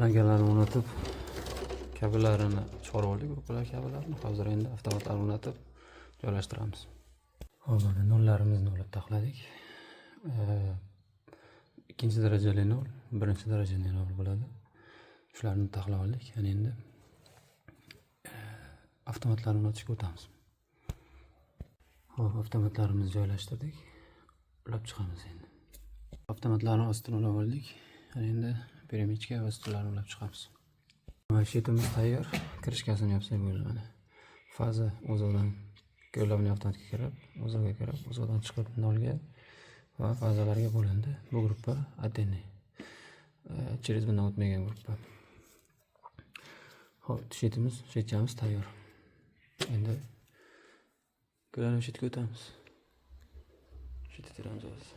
Планка larni o'rnatib, kabellarini chiqarib oldik, gruppalar kabellarini. Hozir endi avtomatlarni o'rnatib joylashtiramiz. Hop, mana nollarimizni ulab taxladik. Ikkinchi darajali nol, birinchi darajali nol bo'ladi. Shularni taxlab oldik. Ana endi avtomatlarni o'rnatishga o'tamiz. Hop, avtomatlarimizni joylashtirdik. Ulab chiqamiz endi. Avtomatlarni ostini ulab oldik. Ana endi перемычка va stullarni ulab chiqamiz. Mana, щит imiz tayyor. Крышка sini yopsak bo'ldi mana. Faza o'zoqdan главный avtomatga kirib, o'zoqga kirib, o'zoqdan chiqib nolga va fazalarga bo'lindi. Bu gruppa отдельный. Через bundan o'tmagan gruppa. Hop, щит imiz, щит chamiz tayyor. Endi главный щит ga o'tamiz. Щит teramiz hozir.